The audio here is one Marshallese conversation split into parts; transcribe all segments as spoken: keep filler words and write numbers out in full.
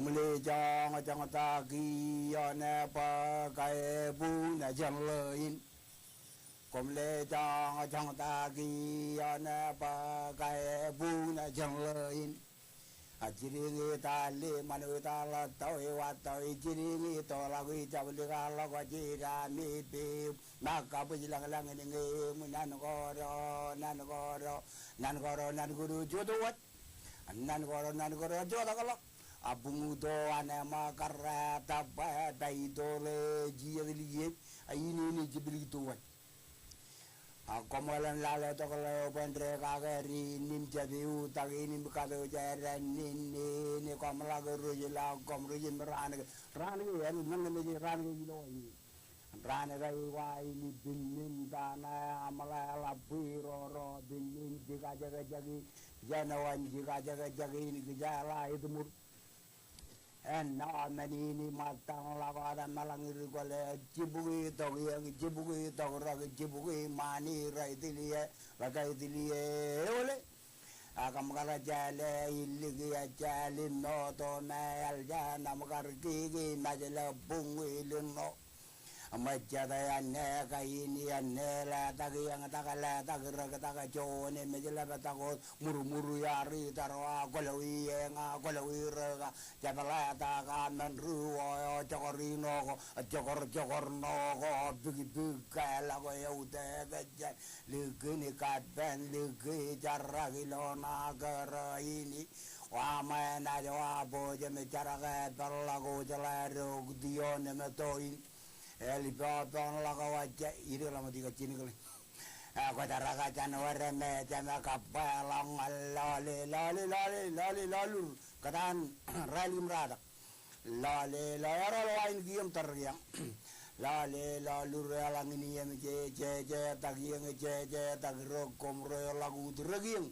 Koṃle joñjoñtak ioon bōk ebuñ jān ḷeo in. Koṃle joñjoñtak ioon bōk ebuñ jān ḷeo in. A jidik in ta le ṃanit ta ḷọk tọwe wa tọwe jidik in toḷọk ijab lik ḷọk jidik in me pe. Ṃōk kabwij lañlañ in ñe eṃ nan koro nan koro nan koro nan koro jota waj. Nan koro nan koro jota ḷọk. A buñuto an ṃōk karreet bwe ta ito ḷe jijet likiej a in in jiblik to waj. A koṃeḷeḷe lale tok ḷeo bwe en dekake ri nim jab iutak in im katoje ren in in koṃ ḷak rej ḷọk koṃ rej im raan ke raan ke en ṃōn ke mej raan ke ilo in. Raan ke iwa in ipin in tana aṃ ḷe ḷap bwe roro pin in jikajekjek in jān wan jikajekjek in kijeḷā etmur. Āinwōt men in iṃōttaṃ ḷọk wōt eṃṃan ḷọk ri kwōle jibukwi tok iiō jibukwi tok rōk jibukwi ṃaan ri tiliō ḷọk tiliō eole. Ak kōṃ kar jāle iliki ejālim noto me eḷ jān aṃ kar kiki mejle buñwi lino. Ṃōj jet āinwōt kain āinwōt letak iiō tak letak rōk tak joon emej ḷap tak wōt murmur iaar itar wa kwōlọwi eñ a kwōlọwi rōk a jepḷetak a men ri wō eo jokor ino ko jokor jokor no ko pikpik ke ḷọk eutiej ejān likin kapen liki jarak ilo ṇa kōrā in. Wa ṃōṇōṇō wa bwe jemej jarak epeḷḷọk ojḷā rok ioon emeto in. Eḷ ippān ḷọk wajja idik ḷọk ṃōk ikajjien kile. Kwōjaraka jān wōr me jemej kabbeḷọk ñan lọle lọle lọle lọle lọlur kōtaan rālik im ratak. Lọle lọle eroḷ wa in kiiō im tōre kiiō. Lọle lọlur eḷaññe in iiō im jejetak iiō jejetak rōk koṃ ro ḷọk ut rōk iiō.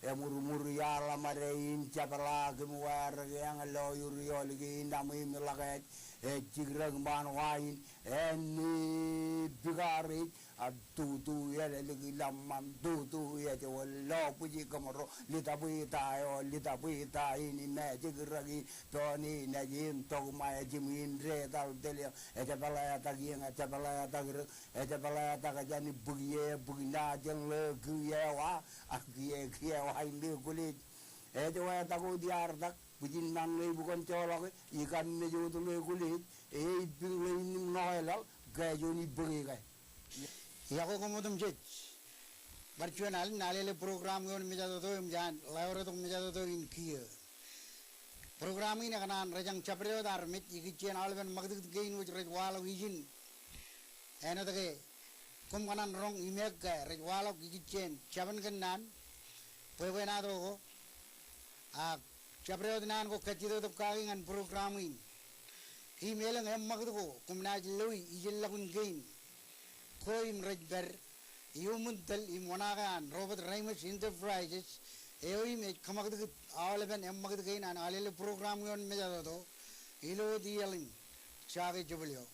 Emurmur iaar ḷōṃade in jepḷaak im wāer kiiō ḷọk iolik in aṃ im ḷọk ej ej jikrōk ṃaan wa in. Āinwōt pikareej a tutu eḷeḷe ḷōṃṃan tutu ej wōt lo bwij kōṃro litabwita eo litabwita in im ej jikrōk in doon in ej im tok ṃae jimwin detal teliō ej pāletak iiō ej pāletak rōk ej pāletak jān bwik ie bwik ṇa jān ḷe kiiō wa a kiiō kiiō wa in ḷe kwōlej. Ej wātak wōt iaar tak bwijin ṇa ḷe bukon joḷọk e ikam mej wōt ḷe kwōlej. Ej pik ḷe in im ṇo eḷaḷ ke juon ibōke ke. Iọkwe koṃ otemjej. Bar juon alen Alele program ioon mejatoto im jān ḷeo retok mejatoto in kiiō. Program in ekōṇaan rejañ jabdewōt armej ikijjien aolepen ṃakūtkūt kein wōj rej waḷọk ijin. Āinwōt ke koṃ kōṇaan roñ im eok ke rej waḷọk ikijjien jabōn kōnnaan bwebwenato ko. Ak jabdewōt naan ko kajjitōk kaki ñan program in. Im elōñ eṃṃakūt ko koṃ naaj loe ijellọkun kein ko im rej pād iuṃwin tōl im oṇaake an Robert Reimers Enterprises eo im ej kōṃakūtkūt aolepen eṃṃakūt kein an Alele program ioon mejatoto ilo wōt iaḷ in. Jake jebōl eo.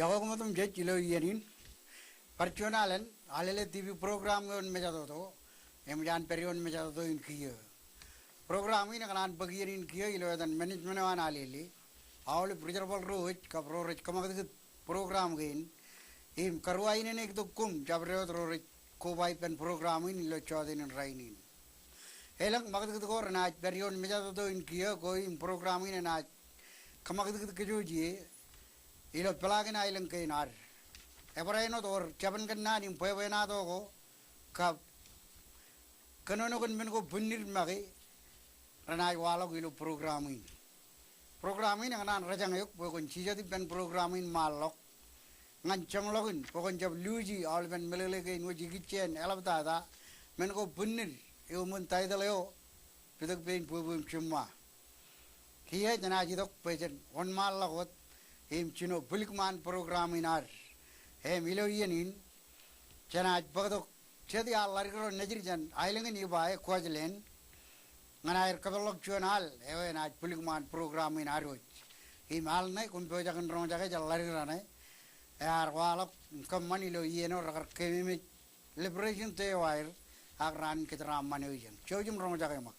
Iọkwe koṃ otemjej ilo iien in. Bar juon alen, Alele T V program eo in mejatoto, eṃōj an pād ioon mejatoto in kiiō. Program in ekōṇaan bōk iien in kiiō ilo etan management eo an Alele. Aolep ri-jerbal ro wōj kab ro rej kōṃakūtkūt program kein im karuwainene tok koṃ jabdewōt ro rej koba ippān program in ilo jọteen in rainin. Elōñ ṃakūtkūt ko renaaj pād ioon mejatoto in kiiō ko im program in enaaj kōṃakūtkūt kōjwōj ie ilo peḷaakin aelōñ kein ad. Ebar āinwōt wōr jabōn kōnnaan im bwebwenato ko kab kōnono kōn men ko bwinnid make renaaj waḷọk ilo program in. Program in ekōṇaan rejañ eok bwe kwōn jijet ippān program in ṃaanḷọk ñan jeṃḷọkin bwe kwōn jab luuji aolepen meḷeḷe kein wōj ikijjien eḷaptata men ko bwinnid eo ṃōn title eo Pitōk Pein Bwebwe im Jiṃṃa. Kiiō jenaaj itok bwe jen wōnṃaanḷọk wōt im jino bwilikṃaan program in ad. Im ilo iien in jenaaj bōktok jet iaḷ ḷadik ro nejid jān aelōñ in Ebeye, Kuwajleen, ñan aer kōpeḷḷọk juon al eo enaaj bwilikṃaan program in ad wōj. Im al ṇe koṃ pojak in roñjake jān ḷadik raṇe, ear waḷọk im kōṃṃan ilo iien eo rekar keememej Liberation Day eo aer ak raan in kōjeraaṃṃan eo ijeṇ. Jouj im roñjake ṃōk.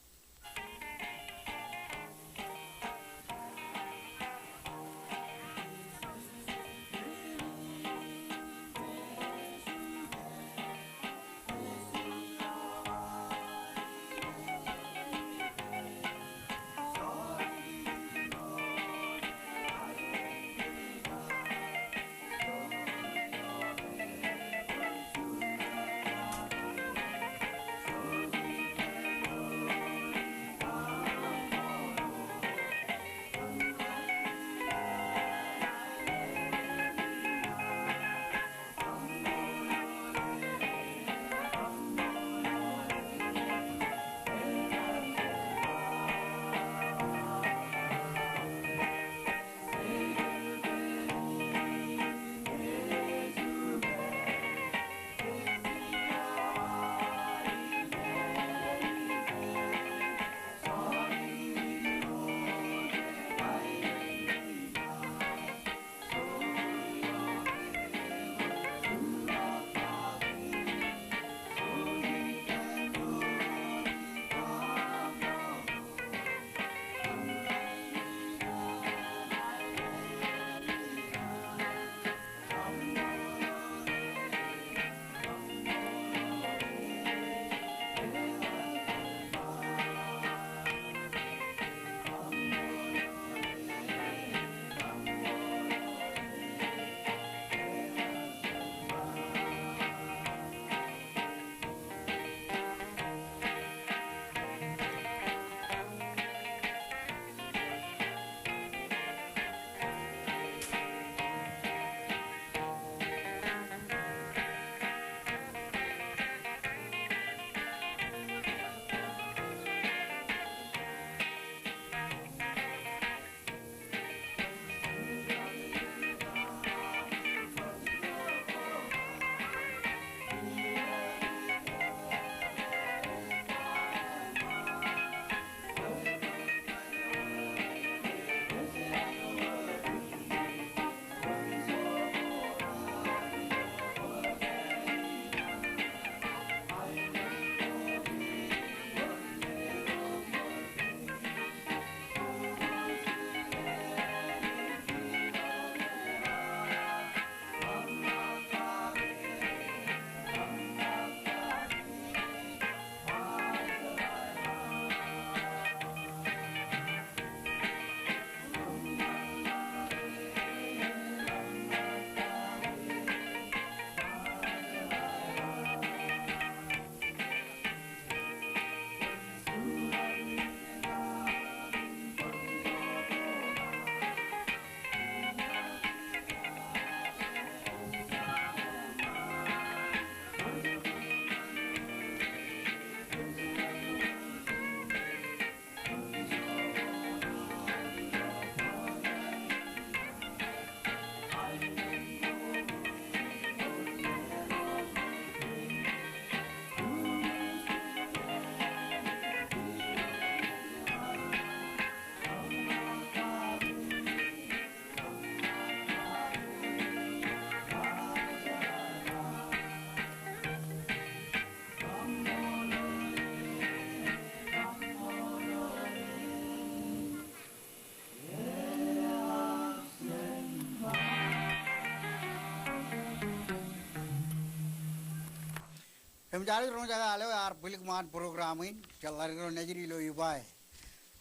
Im jaar ej roñjake al eo ear bwilōk ṃaan program in, jeḷā ri ro nejid ilo iba e.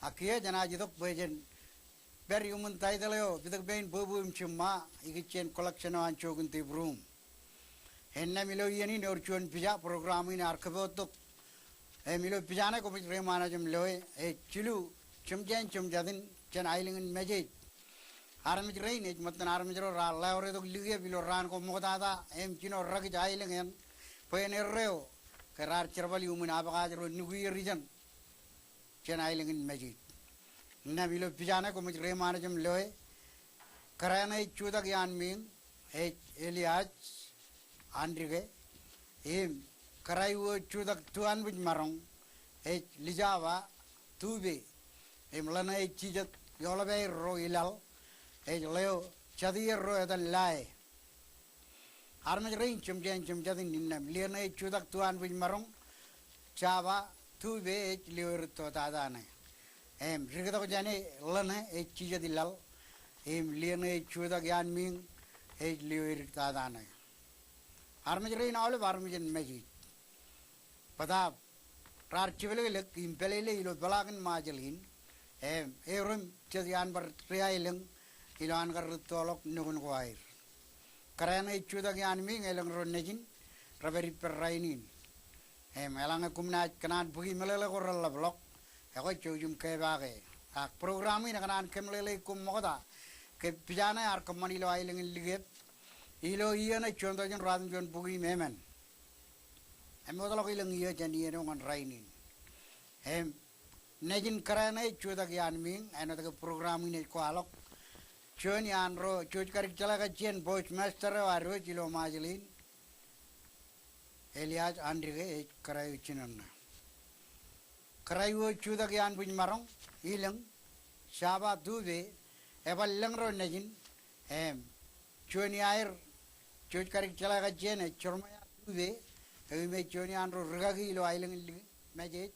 Ak kiiō jenaaj itok bwe jen pād iuṃwin taitōḷ eo, Pitōk Pein Bwebwe im Jiṃṃa, ikijjien collection eo an Jokin Tepruum. Innām ilo iien in ewōr juon pija, program in ear kōpoottok. Im ilo pija ṇe koṃij reiṃaanḷọk im loe, ej jilu jemjein jemjatin jān aelōñ in Mājej. Armej rein ej ṃōttan armej ro raar leḷọk tok likiep ilo raan ko ṃoktata, im jino rekij aelōñ eṇ, bwe en erreo ke raar jerbal iuṃwin abakaaj ro nukier ijeṇ jān aelōñ in Mājej. Innām ilo pija ṇe koṃij reiṃaanḷọk im loe, kōrā ṇe ej jutak iaan miiñ ej Elias Andrike, im kōrā eo ej jutak tuanbwij maroñ ej Lijaba Tupe, im ḷeṇe ej jijet eoḷapāer ro ilaḷ ej Leo Jatier ro etan Lae. Armej rein jemjein jemjatin innām, lie ṇe ej jutak tuanbwij maroñ, Jaba Tupe ej lio erik to tata ṇe. Im riktok jāne ḷeṇe ej jijet ilaḷ, im lie ṇe ej jutak iaan miiñ ej lio erik tata ṇe. Armej rein aolep armej in Mājej. Bōtaab raar jepḷeḷe im pālele ilo peḷaakin Ṃajeḷ in, im erom jet iaan bar ri aelōñ ilo an kar rūttoḷọk nukun ko aer. Kōrā ṇe ej jutak iaan miiñ elōñ ro nejin, rej pād ippād rainin. Im eḷaññe koṃ naaj kōṇaan bōki meḷeḷe ko reḷapḷọk, ekwe jouj im kepaake. Ak program in ekōṇaan kōmeḷeḷeik koṃ ṃokta ke pija ṇe ear kōṃṃan ilo aelōñ in Likiep ilo iien eo juon tọujin ruatimjuon bukwi im emān. Im wōtlọk elōñ iiō jān iien eo ñan rainin. Im nejin kōrā ṇe ej jutak iaan miiñ, āinwōt ke program in ej kwaḷọk, juon iaan ro jouj kadik jeḷā kajjien postmaster eo ad wōj ilo Ṃajeḷ in, Elias Andrike ej kōrā eo jinōṇ ṇe. Kōrā eo ej jutak iaan bwij maroñ, elōñ, Jaba Tupe, eban lōñ ro nejin, im juon iaer jouj kadik jeḷā kajjien ej Jeremiah Tupe, eo im ej juon iaan ro rikaki ilo aelōñ in Mājej.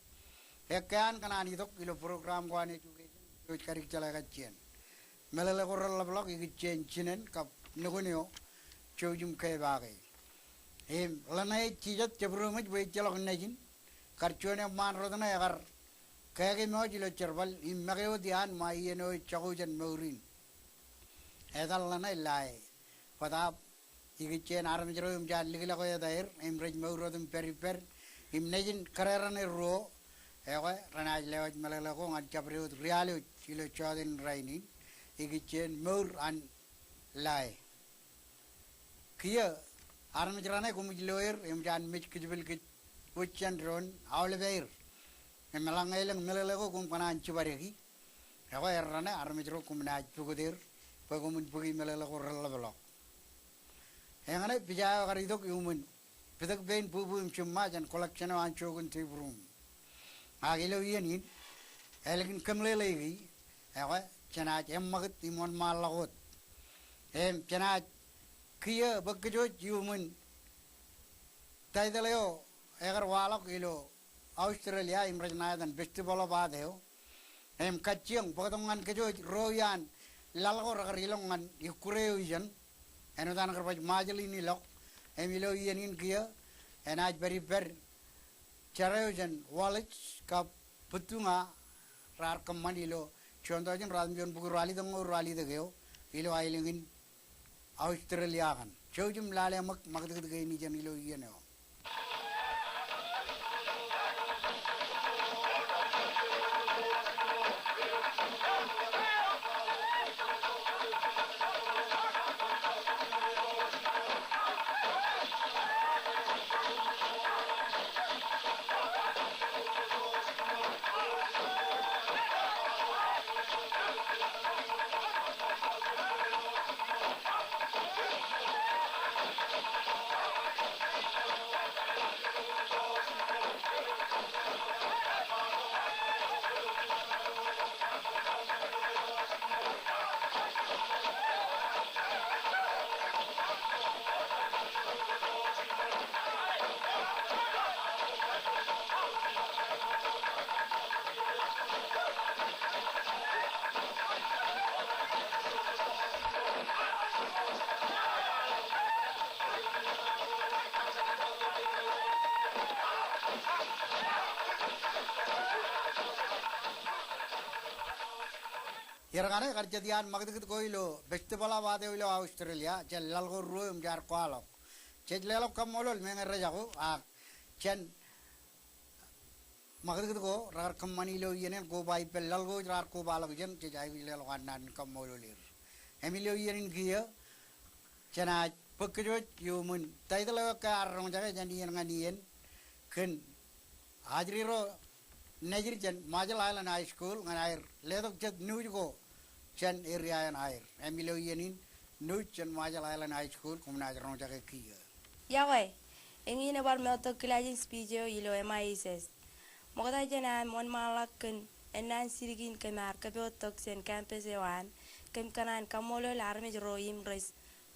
Ekkā an kōṇaan itok ilo program ko an education, jouj kadik jeḷā kajjien. Meḷeḷe ko reḷapḷọk ikijjien jinen kab nukun eo, jouj im kepaake. Im ḷeṇe ej jijet jabdewōt bwe ejjeḷọk nejin, kar juon eṃṃaan rot ṇe ekar keke mooj ilo jerbal im make wōt iaan ṃae iien eo ej jako jān mour in. Etal ḷeṇe Lae. Bōtaab ikijjien armej ro im jaar likḷọk etaer im rej mour wōt im pād ippād, im nejin kōrā ṇe ruo, ekwe renaaj lewōj meḷeḷe ko ñan jabdewōt ri-alwōj ilo jọteen rainin, ikijjien mour an Lae. Kiiō armej raṇe koṃij loer im jaan mej kijbil kōj wōj jān doon aolepaer. Im eḷaññe elōñ meḷeḷe ko koṃ kōṇaan jibadeki, ekwe erraṇe armej ro koṃ naaj pukot er bwe koṃwin bōki meḷeḷe ko reḷapḷọk. Eñṇe pija eo ekar itok iuṃwin Pitōk Pein Bwebwe im Jiṃṃa jān collection eo an Jokin Tepruum. Ak ilo iien in, ālikin kōmeḷeḷeiki, ekwe jenaaj eṃṃakūt im wōnṃaanḷọk wōt. Im jenaaj kiiō bōk kōj wōj iuṃwin taitōḷ eo ekar waḷọk ilo Australia im rej ṇa etan Festival of Art eo. Im kajjioñ bōktok ñan kōj wōj ro iaan laḷ ko rekar ilọk ñan ikkure eo ijeṇ, āinwōt an kar baj Ṃajeḷ in ilọk. Im ilo iien in kiiō enaaj pād ippād jar eo jān Wallis kab Bōttuña raar kōṃṃan ilo juon tọujin ruatimjuon bukwi rualitōñoul rualitōk eo ilo aelōñ in Australia kaṇ. Jouj im lale ṃōk ṃakūtkūt kein ijeṇ ilo iien eo. Iar ñan e kar jet iaan ṃakūtkūt ko ilo festival of art eo ilo Australia, jān laḷ ko ruo im jaar kwaḷọk. Jej leḷọk kaṃṃoolol meñe rej jako, ak jān ṃakūtkūt ko rekar kōṃṃani ilo iien in, koba ippān laḷ ko raar kobaḷọk jān, jej aikuj leḷọk an naan in kaṃṃoolol er. Im ilo iien in kiiō, jenaaj bōk kōj wōj iuṃwin title eo ke ear roñjake jān iien ñan iien kōn ajri ro nejid jān Marshall Islands High School ñan aer letok jet news ko jān area eo an aer. Im ilo iien in news jān Marshall Islands High School koṃ naaj roñjake kiiō. Iọkwe, eñin ebar moottok kilaaj in speech eo ilo M I S S. Ṃokta jān aṃ wōnṃaanḷọk kōn ennaan jidik in kōm ar kōpoottok jān campus eo an, kōm kōṇaan kaṃṃoolol armej ro im rej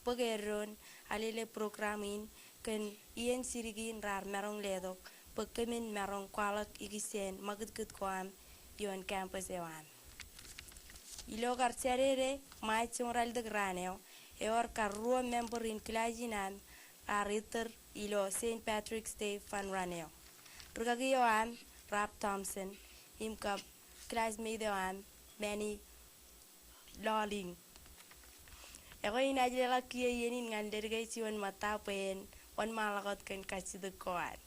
bōk eddoin alele program in kōn iien jidik in raar maroñ letok bwe kōmin maroñ kwaḷọk ikijjien ṃakūtkūt ko aṃ ioon campus eo an. Ilo kar Saturday, March joñoul ralitōk raan eo, ewōr kar ruo member in kilaaj in aṃ raar ettōr ilo Saint Patrick's Day Fun Run eo. Rikaki eo aṃ, Ralph Thompson, im kab classmate eo aṃ, Manny Lawling. Ekwe, inaaj leḷọk kiiō iien in ñan leddik eo juon ṃōtta bwe en wōnṃaanḷọk wōt kōn kajjitōk ko an.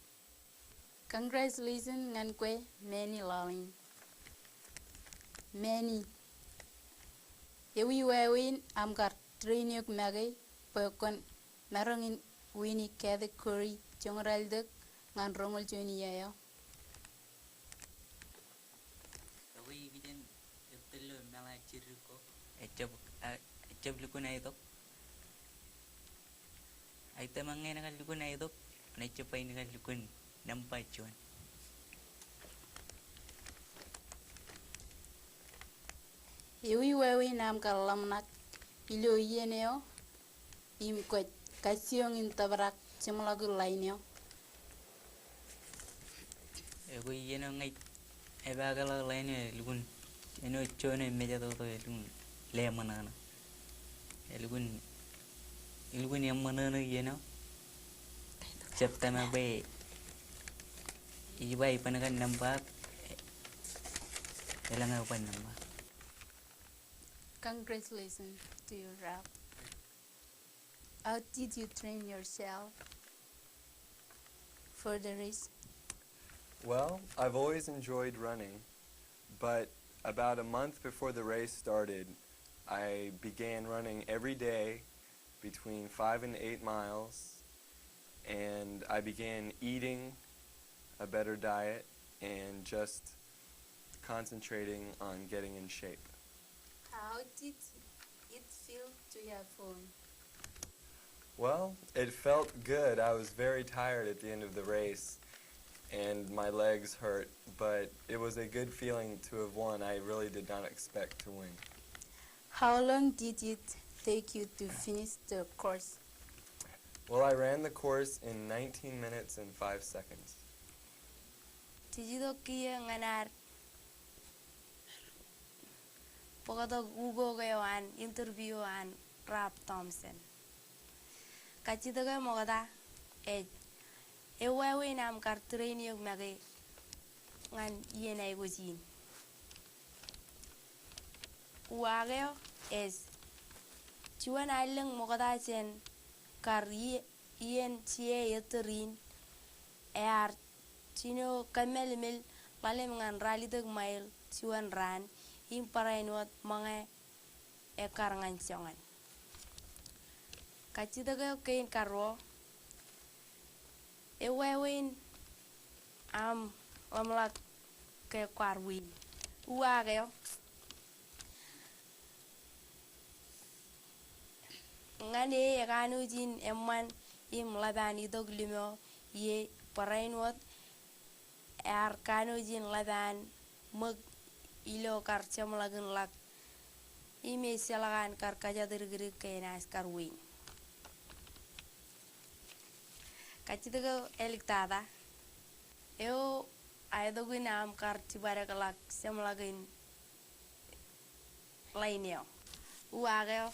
Congratulations ñan kwe, Manny Lawling. Manny, ewi wāween aṃ kar train eok make bwe kwōn maroñ in win-i category joñoul ralitōk ñan roñoul juon iiō eo? Ewi, ikijjien ettōr ilo meḷeḷe jidik ko, ejab, a, ejab lukkuun aetok. Aet eo ṃōñā en kar lukkuun aetok, ṇe ejab ba in kar lukkuun nōṃba juon. Ewi wāween aṃ kar ḷōmṇak ilo iien eo im kwōj kajjioñ in tōprak jeṃḷọkin line eo? Ekwe, iien eo ña ij epaakḷọk line eo, elukkuun, āinwōt juon eo mejatoto, elukkuun leṃōṇōṇō. Elukkuun, elukkuun eṃṃōṇōṇō iien eo. Jab tōmak bwe ij ba iban kar nōṃba, elōñ eo ban nōṃba. Congratulations to you, Ralph. How did you train yourself for the race? Well, I've always enjoyed running, but about a month before the race started, I began running every day between five and eight miles, and I began eating a better diet and just concentrating on getting in shape. How did it feel to have won? Well, it felt good. I was very tired at the end of the race, and my legs hurt, but it was a good feeling to have won. I really did not expect to win. How long did it take you to finish the course? Well, I ran the course in nineteen minutes and five seconds. Jej itok kiiō ñan ad bōktok ukok eo an interview eo an Ralph Thompson. Kajjitōk eo ṃokta ej, ewi wāween aṃ kar train eok make ñan iien aikuj in? Uwaak eo ej, juon allōñ ṃokta jān kar ie-, iien jea ettōr in, ear jino kōmmeḷeḷe ḷalem ñan ralitōk mile juon raan, im barāinwōt ṃōñā ekkar ñan joñan. Kajjitōk eo kein karuo, ewi wāween aṃ ḷōmṇak ke kwaar win? Uwaak eo, ñan e ekanooj in eṃṃan im ḷap an itok limo, ie barāinwōt ear kanooj in ḷap an ṃōk ilo kar jeṃḷọkin ḷọk, im ejjeḷọk an kar kōjatdikdik ke enaaj kar win. Kajjitōk eo āliktata, eo aetok in aṃ kar jibadekḷọk jeṃḷọkin line eo? Uwaak eo,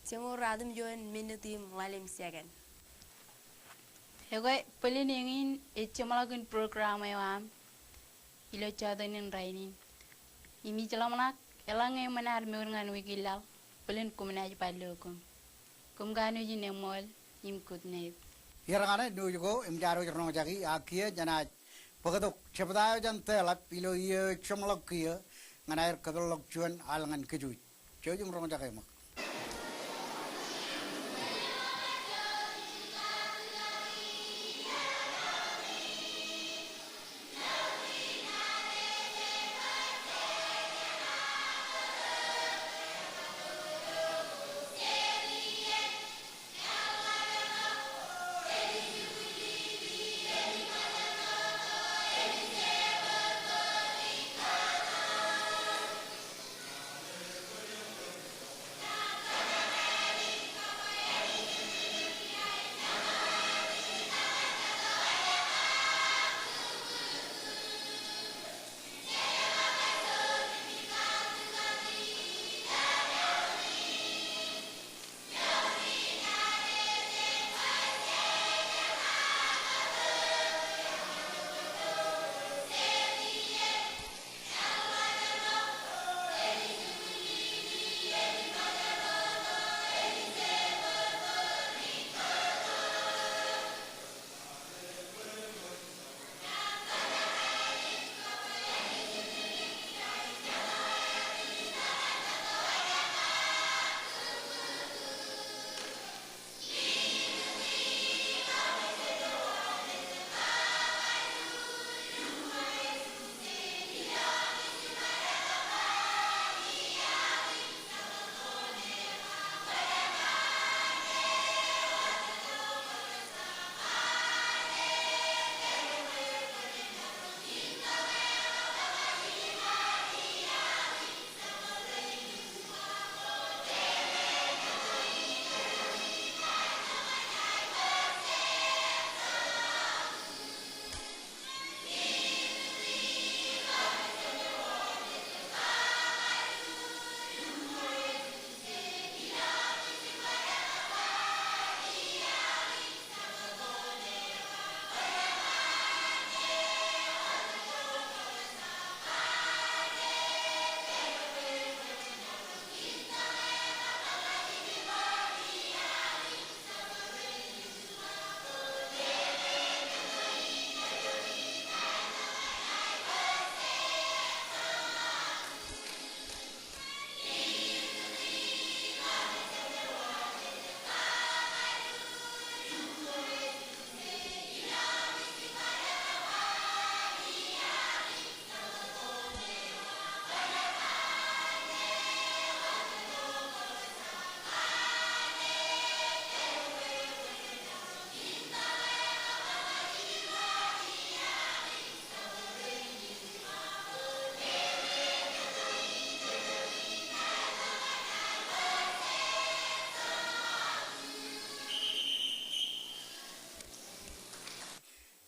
joñoul ruatimjuon minit im ḷalem second. Ekwe, bōlen eñin ej jeṃḷọkin program eo aṃ ilo jọteen in rainin. Im ij ḷōmṇak Eḷaññe eṃṃan ad mour ñan wiik in laḷ, bōlen koṃ naaj bar lo koṃ. Koṃ kanooj in eṃool im good night. Iar ñan nuuj ko im jaar wōj roñjake, ak kiiō jenaaj bōktok jebta eo jān tōḷap ilo iiō eo jeṃḷọk kiiō ñan aer kōpeḷḷọk juon al ñan kōj wōj. Jouj im roñjake ṃōk.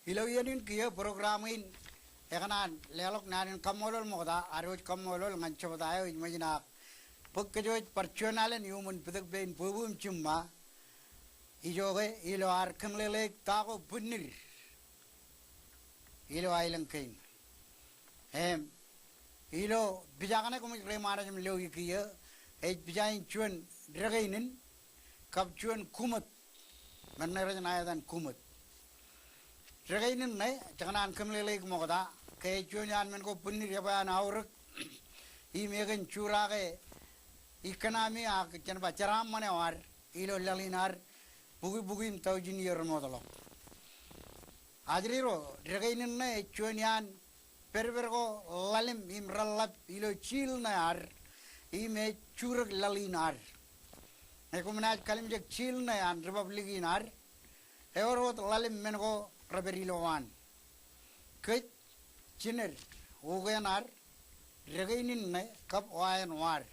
Ilo iien in kiiō program in ekōṇaan leḷọk naan in kaṃṃoolol ṃokta, ad wōj kaṃṃoolol ñan jebta eo ej ṃōjin ak bōk kōj wōj bar juon alen iuṃwin pitōk pein bwebwe im jiṃṃa ijoke ilo ad kōmeḷeḷeik ta ko bwinnid ilo aelōñ kein. Im ilo pija kaṇe koṃij reiṃaan wōj im loi kiiō, ej pija in juon dekeinin kab juon kuṃōt. Men ṇe rej ṇa etan kuṃōt. Dekeinin ṇe, jekōṇaan kōmeḷeḷeik ṃokta, ke ej juon iaan men ko bwinnid ebwe an aorōk im ekōn jurake economy ak jen ba jeraaṃṃan eo ad ilo laḷ in ad bukwi bukwi im tọujin iiō remootḷọk. Ajri ro, dekeinin ṇe ej juon iaan pedped ko ḷalem im reḷḷap ilo jiil ṇe ad im ej jurōk laḷ in ad. Ñe koṃ naaj kalimjek jiil ṇe an republic in ad, ewōr wōt ḷalem men ko rej pād ilo waan. Kōj, jined, ukean ad, dekeinin ṇe kab wa eṇ waad.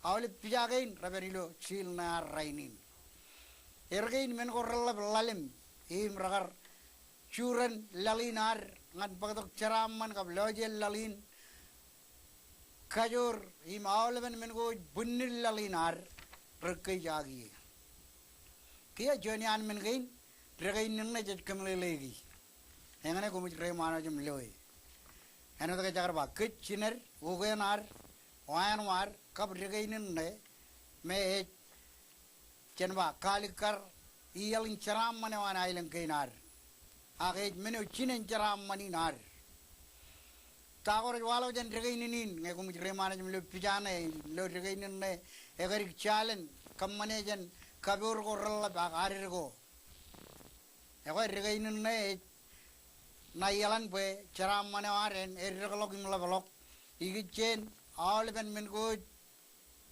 Aolep pija kein rej pād ilo jiil ṇe ad rainin. Er kein men ko reḷḷap ḷalem im rekar jurōn laḷ in ad ñan bōktok jeraaṃṃan kab lọjien laḷ in, kajoor im aolepen men ko ej bwinnid laḷ in ad, rej kōjak ie. Kiiō juon iaan men kein, dekeinin ṇe jej kōmeḷeḷeiki. Eñṇe koṃij reiṃaan wōj im loe. Āinwōt ke jekar ba, kōj, jined, ukean ad, wāween eo ad kab dekā in ṇe me ej jān ba kalikkar iaḷ in jeraaṃṃan eo an aelōñ kein ad. Ak ej men eo jinen jeraaṃṃan in ad. Ta ko rej waḷọk jān dekā in in ñe koṃij reiṃaanḷọk im lo pija ṇe, lo dekā in ṇe ekadik jālen kōṃṃane jān kapoor ko reḷḷap ak adet ko. Ekwe dekā in ṇe ej ṇa iaḷan bwe jeraaṃṃan eo ad en eddekḷọk im ḷapḷọk ikijjien aolepen men ko ej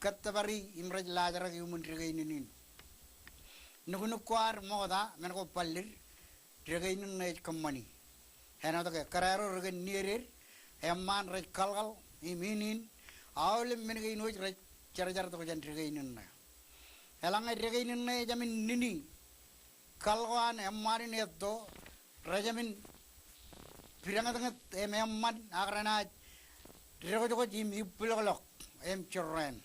kōttōpari im rej laajrak iuṃwin dekā in in. Nuknuk ko ad ṃokta men ko ballid dekā in ṇe ej kōṃṃani. Āinwōt ke kōrā ro rekōn nieded, eṃṃaan rej kaḷkaḷ im in in aolep men kein wōj rej jerjar tok jān dekā in ṇe. Eḷaññe dekā in ṇe ejāmin nini kaḷ ko an eṃṃaan in etto, rejāmin pideñtñet im eṃṃan ak renaaj dekjekōj im ippilọklọk im jorrāān.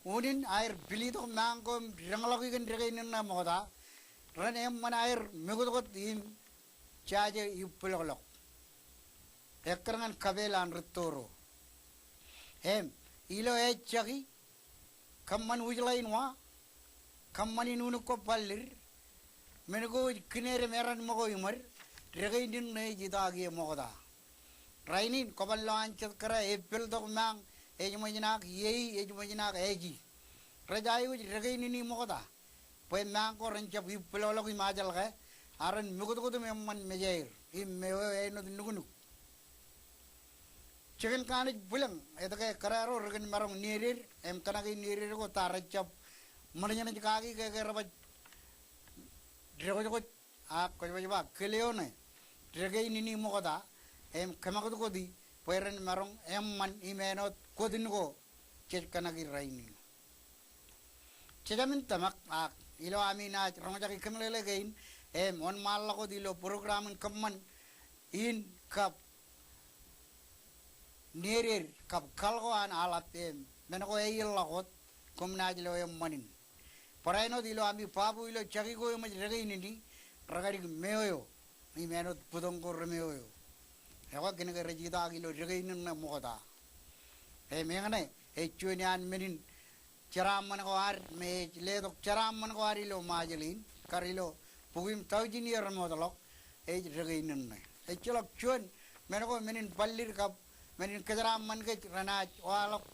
Unin aer pilitok ṃañ ko im deñḷọki kōn dekā in ṇe ṃokta, ren eṃṃan aer mekotkot im jaje ippilọklọk. Ekkar ñan kapeel an rūtto ro. Im ilo ejjaki, kōṃṃan wūjḷā in wa, kōṃṃan in unuk ko ballid, men ko ej kined im eran ṃōko iṃōd, dekā in ṇe ej itaak ie ṃokta. Rainin kwōban lo an jet kōrā eppeltok ṃañ, ej ṃōj in ak iei, ej ṃōj in ak eji. Rej aikuj dekā in in ṃokta bwe ṃañ ko ren jab ippilọklọk im ajḷọke, ak ren mekotkot im eṃṃan mejaer im meo eo āinwōt nuknuk. Jikin kanooj bwilōñ etke kōrā ro rekōn maroñ nieded im kōṇaki nieded ko ta rej jab ṃōṇōṇō kaki ke ke rej baj dekjekōj ak kwōj baj ba kile eo ṇe dekā in in ṃokta im kōṃakūtkoti bwe ren maroñ eṃṃan im āinwōt kwotin ko jej kōṇaki rainin. Jejāmin tōmak ak ilo ami naaj roñjake kōmeḷeḷe kein im wōnṃaanḷọk wōt ilo program in kōṃṃan in kab nieded kab kaḷ ko an aḷap im men ko eḷḷọk wōt, koṃ naaj lo eṃṃan in. Barāinwōt ilo ami babu ilo jaki ko eṃōj dekā in in, rekadik meo eo im āinwōt bōtoñ ko remeo eo. Ekwe kōnke rej itaak ilo dekā in ṇe ṃokta. Im eñṇe ej juon iaan men in jeraaṃṃan ko ad me ej letok jeraaṃṃan ko ad ilo Ṃajeḷ in, kar ilo bukwi im tọujin iiō remootḷọk, ej dekā in ṇe. Ejjeḷọk juon men ko men in ballid kab men in kōjeraaṃṃan kōj renaaj waḷọk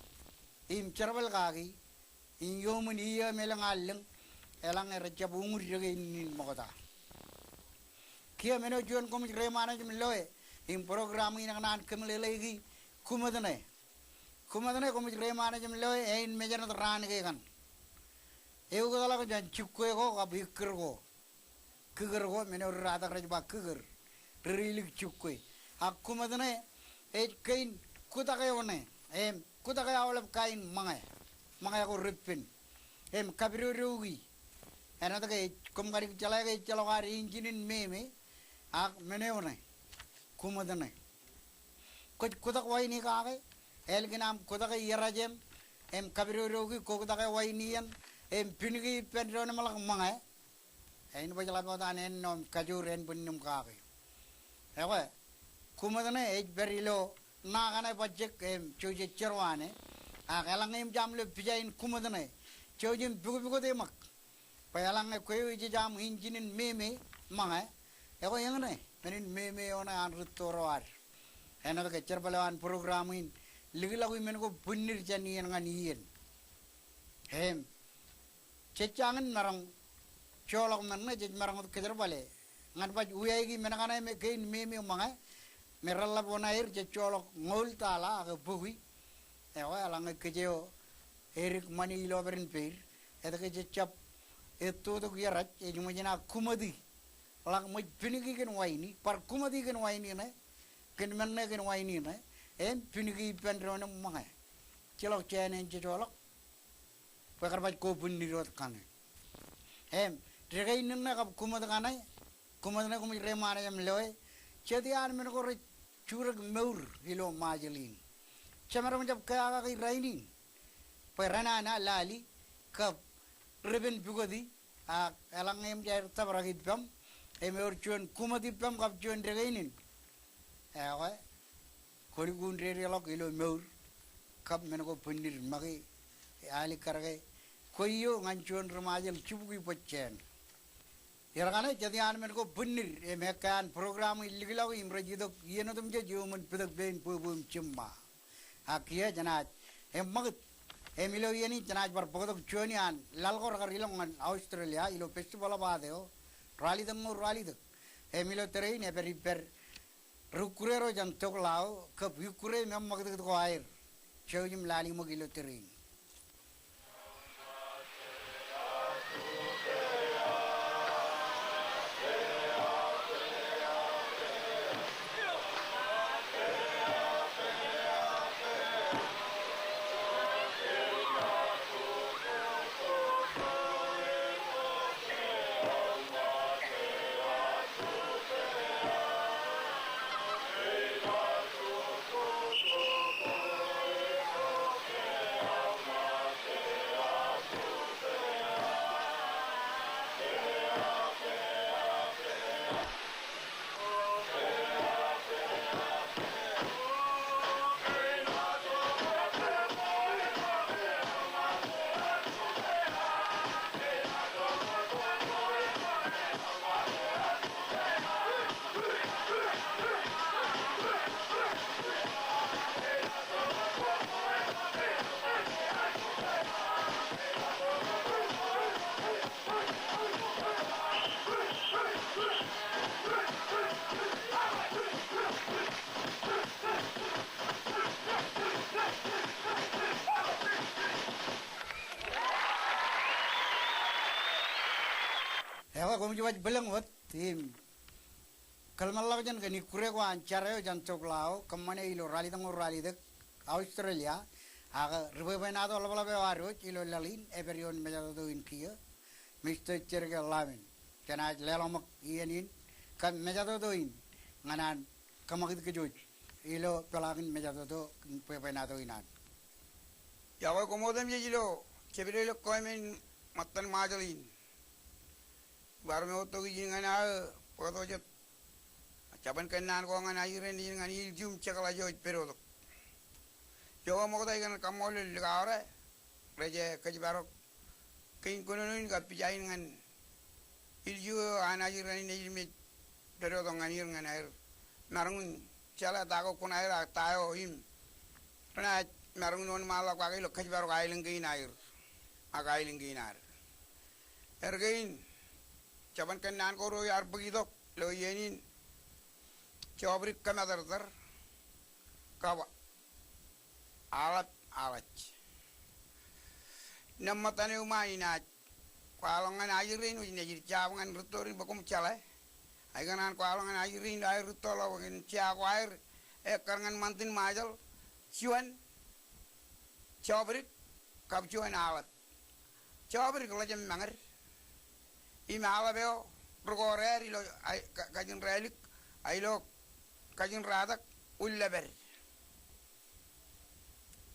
im jerbal kaki in iuṃwin iiō im elōñ allōñ, eḷaññe rej jab uñūd dekā in in ṃokta. Kiiō men eo juon koṃij reiṃaan eo jab loe im program in ekōṇaan kōmeḷeḷeiki kuṃōd ṇe. Kuṃōd ṇe koṃij reiṃaan eo jab loe ein mejānōt raan kein kaṇ. Eukōtḷọk jān jikkwe ko kab ikkūr ko. Kikūr ko, men eo ri Ratak rej ba kikūr. Ri rilik jikkwe. Ak kuṃōd ṇe ej kein kutake eo ṇe im kutake aolep kain ṃōñā. Ṃōñā ko reppen im kapidodoiki. Āinwōt ke ej koṃ kadik jeḷā ke ejjeḷọk ad injin in meme ak men eo ṇe. Kuṃōd ṇe. Kwōj kutake waini kake, ālikin aṃ kutake ierajeṃ im kapidodoiki, kwō kutake waini iien im piniki ippān doon im ḷak ṃōñā. Āinwōt bwe ḷap wōt an ennọ im kajoor ānbwinnem kake. Ekwe, kuṃōd ṇe ej pād ilo ṇa kaṇe bajjek im jouj ej jerọwane. Ak eḷaññe eṃōj aṃ lo pija in kuṃōd ṇe, jouj im pukpukot eṃōk. Bwe eḷaññe kwe eo ejej aṃ injin in meme ṃōñā, ekwe eñṇe men in meme eo ṇe an rūtto ro ad. Āinwōt ke jerbal eo an program in likḷọk men ko bwinnid jān iien ñan iien. Im jej jañin maroñ joḷọk men ṇe, jej maroñ wōt kōjerbale ñan baj wiaiki men kaṇe me kein meme ṃōñā me reḷḷap oṇaer jej joḷọk ñoul tala ak bukwi. Ekwe eḷaññe kōj eo edik ṃani ilo pād in peid, etke jej jab ettotok ieraj, ej ṃōj in ak kuṃōti. Ḷak ṃōj piniki kōn waini, bar kuṃōti kōn waini ṇe, kōn men ṇe kōn waini ṇe, im piniki ippān doon im ṃōñā. Ejjeḷọk jān eo jej joḷọk. Bwe kar baj ko bwinnid wōt kaṇe. Im dekā in ṇe kab kuṃōd kaṇe, kuṃōd ṇe koṃij reiṃaan eo jab loe, jet iaan men ko rej jurōk mour ilo Ṃajeḷ in. Jemaroñ jab kea kaki rainin. Bwe renana lali kab repen pukoti, ak eḷaññe eṃōj aer tōprak ippaṃ im ewōr juon kuṃōd ippaṃ kab juon dekā in in, ekwe kwōlukkuun dedeḷọk ilo mour. kab men ko bwinnid make, alikkar ke, kwe eo ñan juon ri Ṃajeḷ jibukwi bōjjāān. Erkaṇe jet iaan men ko bwinnid, im ekkā an program in likḷọk im rej itok iien otemjej eo eṃṃan pitōk pein bwebwe im jiṃṃa. Ak kiiō jenaaj eṃṃakūt, im ilo iien in jenaaj bar bōktok juon iaan laḷ ko rekar ilọk ñan Australia ilo Festival of Art eo, ralitōk ño ralitōk. Im ilo tōre in ej pād ippād ri-ukkure ro jān Tokelau, kab ikkure im eṃṃakūtkūt ko aer. Jouj im lale ṃōk ilo tōre in. Ekwe koṃij baj bwilōñ wōt im kōḷmānḷọkjeṇ kōn ikkure ko an jar eo jān Tokelau, kōṃṃane ilo ralitōk ño ralitōk Australia, ak ri bwebwenato ḷapḷap eo ad wōj ilo laḷ in ej pād ioon mejatoto in kiiō, Mister Jerike Lamin. Jenaaj leḷọk ṃōk iien in kab mejatoto in ñan an kōṃakūt kōj wōj ilo peḷaakin mejatoto im bwebwenato in an. Iọkwe koṃ otemjej ilo jepdewōt kōmān ṃōttan Ṃajeḷ in. Bar moottok ijin ñan aō bōktok jet jabōn kōnnaan ko ñan ajri rein nejin ñan ilju im jekḷaj eo ej pedotok. Iọkwe ṃokta ikōṇaan kaṃṃoolol likao ro rej kōjparok kein kōnono in kab pija in ñan ilju eo an ajri rein nejin im ej pedotok ñan er ñan aer maroñ in jeḷā ta ko kuṇaer ak ta eo im renaaj maroñ in wōnṃaanḷọk kake ilo kōjparok aelōñ kein aer ak aelōñ kein ad. Erkein, jabōn kōnnaan ko ro iar bōk itok ilo iien in, jọbrik kōmatōrtōr kab aḷap aḷaj. Im ṃōttan eo ṃaan inaaj kwaḷọk ñan ajri rein wōj nejid jab ñan rūtto rein bwe koṃ jeḷā. Ak ikōṇaan kwaḷọk ñan ajri rein ilo aer rūtto ḷọk bwe kōn jea ko aer ekkar ñan ṃantin Ṃajeḷ, juon jọbrik kab juon aḷap. Jọbrik ḷe jab mañed im aḷap eo ri-kọọt eo ad ilo, a, ka-, kajin Rālik, a, ilo kajin Ratak, ullōpād.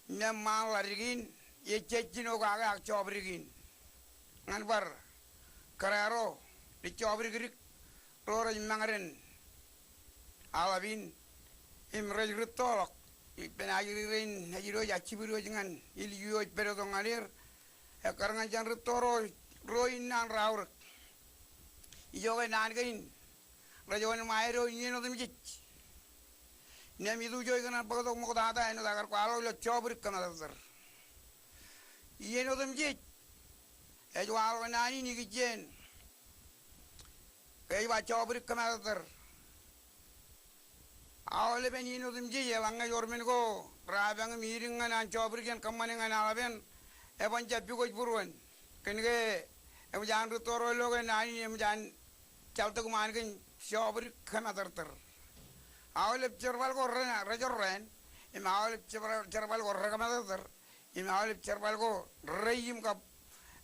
Im eṃṃaan ḷadik in ej jejjino kake ak jọbrik in ñan bar kōrā ro rej jọbrik dik, ro rej mañed in aḷap in im rej rūtto ḷọk. Ippān ajri rein nejid wōj, a, jibwid wōj ñan ilju eo ej pedotok ñan er, ekkar ñan jān rūtto ro, ro innaan raorōk. Ijoke naan kein rej wōnṃae doon iien otemjej. Im itujo ikōṇaan bōktok ṃoktata āinwōt aō kar kwaḷọk ilo jọbrik kōmatōrtōr. Iien otemjej ej waḷọk naan in ikijjien ke ej ba jọbrik kōmatōrtōr. Aolepen iien otemjej eḷaññe ej wōr men ko rapañ im idik ñan an jọbrik en kōṃṃane ñan aḷap en, eban jab pukot būruon. Kōnke eṃōj an rūtto ro ilo ke naan in eṃōj an jaltok ṃaan kōn jọbrik kōmatōrtōr. Aolep jerbal ko re, rejorrāān, im aolep jerbal, jerbal ko rekōmatōrtōr, im aolep jerbal ko reiṃ kab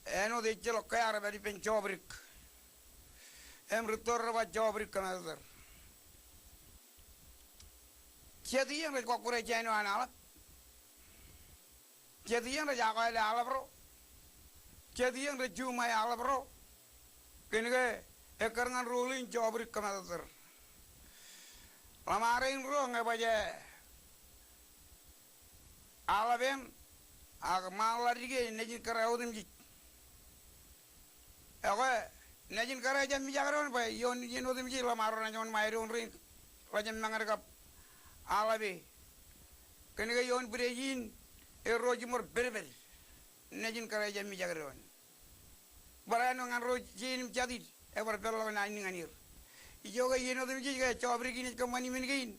āinwōt ejjeḷọk ke ear pād ippān jọbrik. Im rūtto ro re ba jọbrik kōmatōrtōr. Jet iien rej kọkkure jāān eo an aḷap. Jet iien rej akwāāle aḷap ro. Jet iien rej juṃae aḷap ro. Kōnke ekkar ñan role in jọbrik kōmatōrtōr. Ḷōṃarein ro ñe baj e aḷap eṇ, ak ṃaan ḷadik e nejin kōrā otemjej. Ekwe, nejin kōrā ejjab mijak doon bwe iien, iien otemjej ḷōṃaro naaj wōnṃae maidoon rein ḷajemmañed kab aḷap e. Kōnke iien bwidej in, erro jiṃor pedped. Nejin kōrā ejjab mijak doon. Barāinwōt ñan ro jein im jatid, ebar peḷḷọk naan in ñan er. Ijoke iien otemjej ke jobrik in ej kōṃṃani men kein,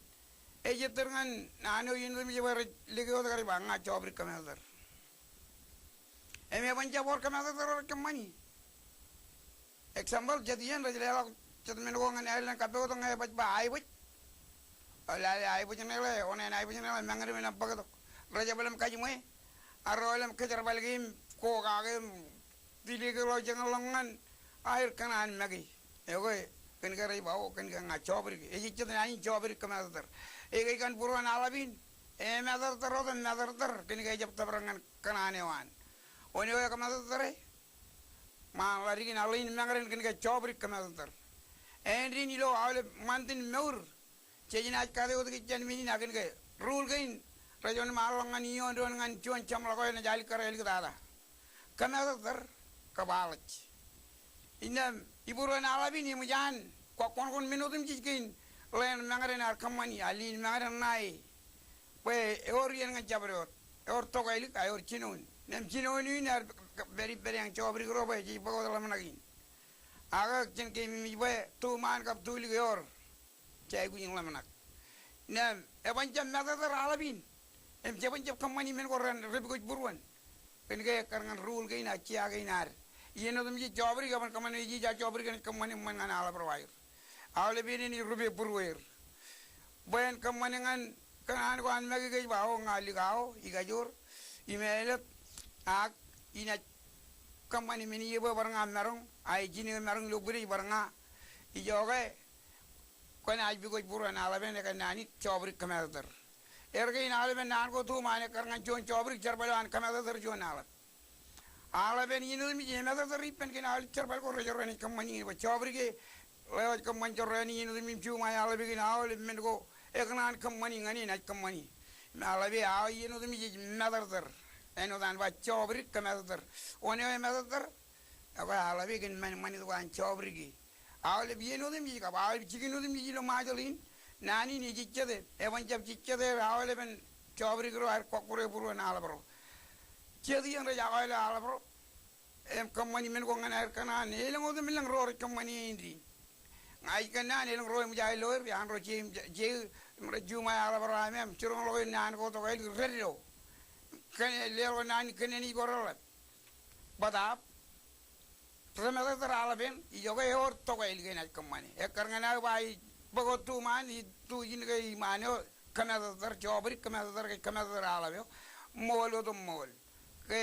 ej ettōr ñan naan eo iien otemjej bwe rej lōke wōt kar ba ña jobrik kōmeteter. Im eban jab wōr kōmeteter eo rej kōṃṃani. Example, jet iien rej leḷọk jet men ko ñan aelōñ kappok tok ñe ebaj ba aebōj. Lale aebōj ṇe ḷe, oṇāān aebōj ṇe ḷe, mañit men aṃ bōktok. Rejjab ḷōṃ kajiṃwe, ak ro ḷōṃ kōjerbal kein, ko kake im tilikeḷọk jeñḷọk ñan aer kōṇaan make. Ekwe, kōnke rej ba o, kōnke ña jobrik. Ej jet naan in jobrik kōmeteter. Ekwe, ej kōn būruon aḷap in, emeterter wōt im meterter, kōnke ejab tōprak ñan kōṇaan eo an. Wōn eo ekōmeteter e? Ṃaan ḷadik in aḷ in mañit in kōnke jobrik kōmeteter. Āindein ilo aolep ṃantin mour, jej naaj kate wōt kōj jān men in ak kōnke rule kein rej wōnṃaanḷọk ñan ioon doon ñan juon jeṃḷọk eo enaaj alikkar āliktata. Kōmeteter kab aḷej. Innām ibūruon aḷap in eṃōj an kwakkwoṇkwoṇ men otemjej kein ḷeeṇ mañit in ear kōṃṃani, a lin mañit in ṇae. Bwe ewōr iien ñan jabdewōt. Ewōr tokālik, a ewōr jinoin. Innām jinoin in ear pād ippād eañ jobrik ro bwe jej bōk wōt ḷōmṇak in. Ak jen keememej bwe tuṃaan kab tulik ewōr. Jej aikuj in ḷōmṇak. Innām eban jab meteter aḷap in. Im jeban jab kōṃṃani men ko ren rej pukot būruon. Kōnke ekkar ñan rule kein ak jea kein ad. Iien otemjej jobrik eban kōṃṃane, ej jab jobrik enaaj kōṃṃane ṃōn ñan aḷap ro aer. Aolep iien enaaj rupe būrueir. Bwe en kōṃṃane ñan kōṇaan ko an make ke ej ba o ña lik aō, ikajoor, im eḷap, ak inaaj kōṃṃane men ie bwe bar ña maroñ, a ej jine maroñ ilo bwidej bar ña. Ijoke, kwōnaaj pukot būruon aḷap eṇ, ekōn naan in jobrik kōmeteter. Er kein aolepen naan ko tuṃaan ekkar ñan juon jobrik jerbal eo an kōmeteter juon aḷap. Aḷap eṇ iien otemjej emeteter ippān kein aolep jerbal ko rejorrāān ej kōṃṃani ñan e bwe jobrik e ḷeo ej kōṃṃan jorrāān iien otemjej im juṃae aḷap e kein aolep men ko ekōṇaan kōṃṃani ñan e enaaj kōṃṃani. Im aḷap e aō iien otemjej ej meterter. Āinwōt an ba jobrik kōmeteter. Wōn eo emeterter? Ekwe aḷap e kōn ṃanit ko an jobrik e. Aolep iien otemjej kab aolep jikin otemjej ilo Ṃajeḷ in, naan in ejejjet e, eban jab jejjet e aolepen jobrik ro aer kwakkure būruon aḷap ro. Jet iien rej akweḷe aḷap ro im kōṃṃani men ko ñan aer kōṇaan, elōñ otemlōñ ro rej kōṃṃani āindein. Ña ij kōnnaan elōñ ro eṃōj aer loer, iaan ro je im je im rej juṃae aḷap ro aṃ im jiroñḷọk eō naan ko tokālik reddo. Kōn leḷọk naan in kōnnaan ej ko reḷḷap. Bōtaab remeteter aḷap eṇ, ijoke ewōr tokālik enaaj kōṃṃane. Ekkar ñan aō ba ij bōk wōt tuṃaan, ij tuj in ke iṃaan eo kōmeteter, jobrik kōmeteter, kōmeteter aḷap eo. Ṃool wōt im ṃool. Ke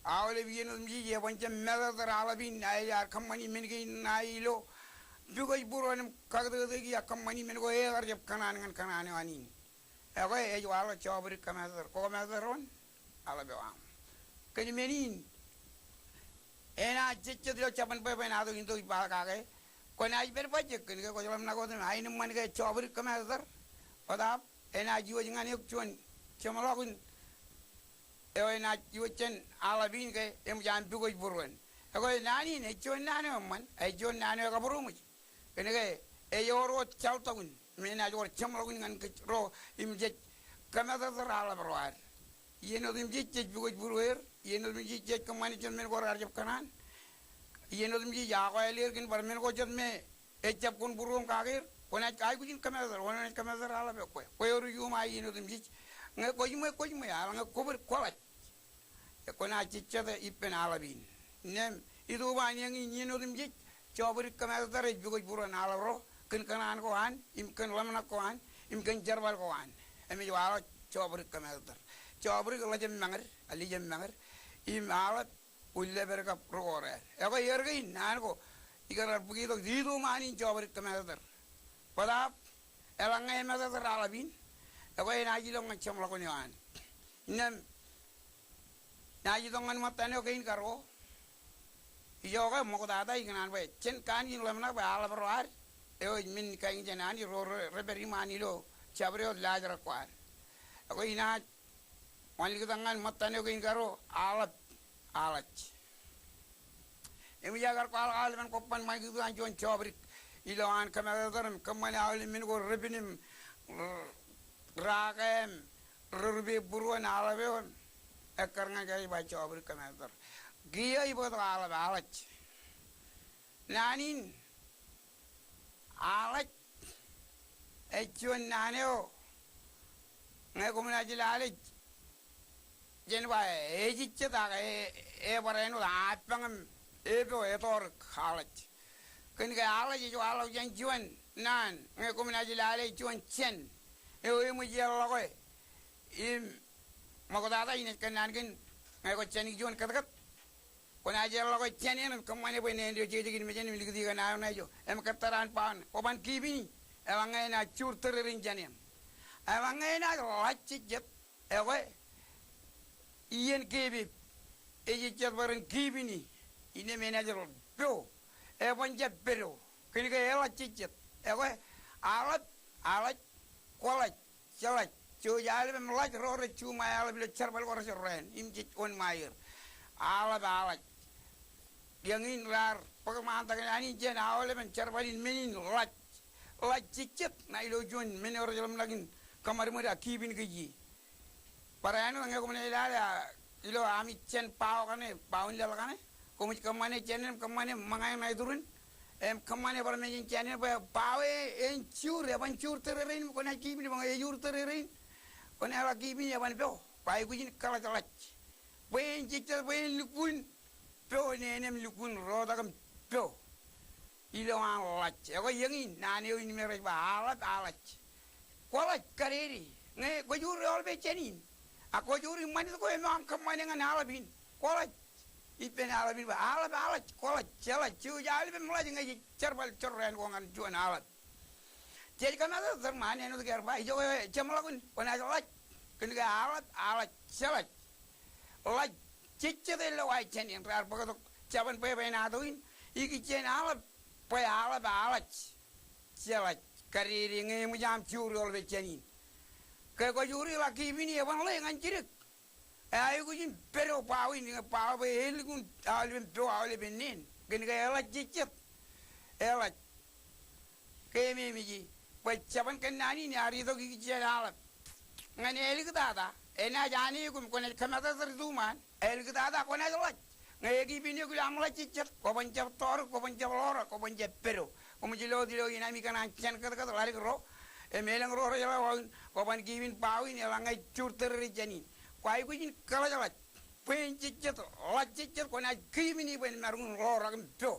aolep iien otemjej eban jab meteter aḷap in, a ej ar kōṃṃani men kein ṇae ilo pukot būruon im kaktōtōki ak kōṃṃani men ko ekar jab kōṇaan ñan kōṇaan eo an in. Ekwe ej waḷọk jobrik kōmeteter. Kwō kōmeteter wōn? Aḷap eo aṃ. Kōn men in enaaj jejjet ilo jabōn bwebwenato in tok ij ba kake. Kwōnaaj pād bajjek kōnke kwōj ḷōmṇak wōt im aenōṃṃan ke jobrik kōmeteter. Bōtaab enaaj iwōj ñan eok juon jeṃḷọkin eo enaaj iwōj jān aḷap in ke eṃōj an pukot būruon. Ekwe naan in ej juon naan eo eṃṃan, ej juon naan eo ekabūroṃōj. Kōnke ej ewōr wōt jaltok in, im enaaj wōr jeṃḷọkin ñan kōj ro im jej kōmeteter aḷap ro ad. Iien otemjej jej pukot būrueir, iien otemjej jej kōṃṃane jet men ko raar jab kōṇaan. Iien otemjej akweḷeir kōn bar men ko jet me ejjab kwōn būruōṃ kake er, kwōnaaj aikuj in kōmeteter, wōn enaaj kōmeteter aḷap eo kwe. Kwe ewōr iuṃwin iien otemjej. Ñe kwōj ṃwe, kwōj ṃwe, eḷaññe kwōpūd, kwōḷaj. Kwōnaaj jejjet ippān aḷap in. Innām ituṃaan eñin iien otemjej, jobrik kōmeteter ej pukot būruon aḷap ro, kōn kōṇaan ko an, im kōn ḷōmṇak ko an, im kōn jerbal ko an. Im ej waḷọk jobrik kōmeteter. Jobrik ḷejjab mañit, a ḷejjab mañit, im aḷap, ullep ed kab rūkọọr ed. Ekwe er kein naan ko ikar ar bōk itok ituṃaan in jobrik kōmeteter. Bōtaab eḷaññe emeteter aḷap in, ekwe enaaj ilọk ñan jeṃḷọkin eo an. Innām naaj itok ñan ṃōttan eo kein karuo. Ijoke ṃoktata ikōṇaan bwe jen kanooj in ḷōmṇak bwe aḷap ro ad eo ej men kaeñjān Anij ro re, re pād iṃaan ilo jabdewōt laajrak ko ad. Ekwe inaaj Wanliktak ñan ṃōttan eo kein karo, aḷap aḷaj. Eṃōj aō kar kwaḷọk aolepen kobban ṃaikūtu an juon jobrik ilo an kōmātōktōr im kōṃṃane aolep men ko repen im r-, rake im rerube būruon aḷap eo im ekkar ñan kōj ba jobrik kōmātōktōr. Kiiō ibōktok aḷap aḷaj. Naan in aḷaj ej juon naan eo ñe koṃ naaj lale jān ba ejejjet ak e, ebar āinwōt apañ im epo, etọọrōk aḷaj. Kōn ke aḷaj ej waḷọk jān juon naan ñe koṃ naaj lale juon jān eo eṃōj eḷọke im ṃoktata inaaj kōnnaan kōn ñe kwōj jān juon kōtkōt. Kwōnaaj eḷọke jān eṇ im kōṃṃane bwe neen eo jeje in mejān im likūti kōn aer ṇa ijo im kōttar an baoṇ kwōban kipini. Eḷaññe enaaj jur tōrerein jān eṇ. Eḷaññe enaaj ḷaj jejjet, ekwe iien kepep ejejjet bwe ren kipini. Innām enaaj po, eban jab pedo kōn ke eḷaj jejjet. Ekwe aḷap aḷaj, kwōḷaj, jeḷaj. Jouj aolepen ḷaj ro rej juṃae aḷap ilo jerbal ko rej raan im jej wōnṃaer. Aḷap aḷaj. Eñin raar bōk ṃaantak naan in jān aolepen jerbal in men in ḷaj. Ḷaj jejjet ṇa ilo juon men eo rej ḷōmṇak in kōṃadṃōd ak kipin kōj ie. Barāinwōt ñe koṃ naaj lale ilo ami jān bao kaṇe, bao in laḷ kaṇe, koṃij kōṃṃane jān eṇ im kōṃṃane ṃōñā ṇa iturin im kōṃṃane bar mejān jān eṇ bwe bao e en jur, eban jur tōrerein im kwōnaaj kipini bwe ñe ejur tōrerein kwōnaaj ḷak kipini eban po. Bwe aikuj in kōḷajḷaj bwe en jejjet bwe en lukkuun po, neen im lukkuun rotak im po. Ilo an ḷaj. Ekwe eñin naan eo in me rej ba aḷap aḷaj. Kwōḷaj kadede ñe kwōjur eoḷap jān in ak kwōjur im ṃanit ko im aṃ kōṃṃane ñan aḷap in. Kwōḷaj ippān aḷap in bwe aḷap aḷaj, kwōḷaj, jeḷaj. Jouj aolepen ḷaj ñe jej jerbal jorrāān ko ñan juon aḷap. Jej kōmātōktōr ṃaan āinwōt ke rej ba ijoke jeṃḷọkin kwōnaaj ḷaj. Kōn ke aḷap aḷaj, jeḷaj. Ḷaj jejjet ej lo aō jān eṇ. Raar bōktok jabōn bwebwenato in ikijjien aḷap bwe aḷap aḷaj, jeḷaj. Kadede ñe eṃōj aṃ jur eoḷap jān in. Ke kwōjuri ḷak kipini eban ḷe ñan jidik, aikuj in pedo bao in, ñe bao bwe elukkuun aolepen po, aolepen neen. Kōn ke eḷaj jejjet. Eḷaj. Keememej e bwe jabōn kōnnaan in ear itok ikijjien aḷap ñan āliktata. Enaaj ane eok im kwōnaaj kōmātōktōr ituṃaan. Āliktata kwōnaaj ḷaj. Ñe ekipin eok ilo aṃ ḷaj jejjet, kwōban jab tọọrōk, kwōban jab ḷorak, kwōban jab pedo. Koṃij lo wōt ilo in ami kōṇaan jān kōtkōt ḷadik ro im elōñ ro rej ḷọk wāween, kwōban kipin bao in eḷaññe ej jur tōrere jān in. Kwō aikuj in kōḷajḷaj bwe en jejjet, ḷaj jejjet, kwōnaaj kipini bwe en maroñ in ḷorak im po.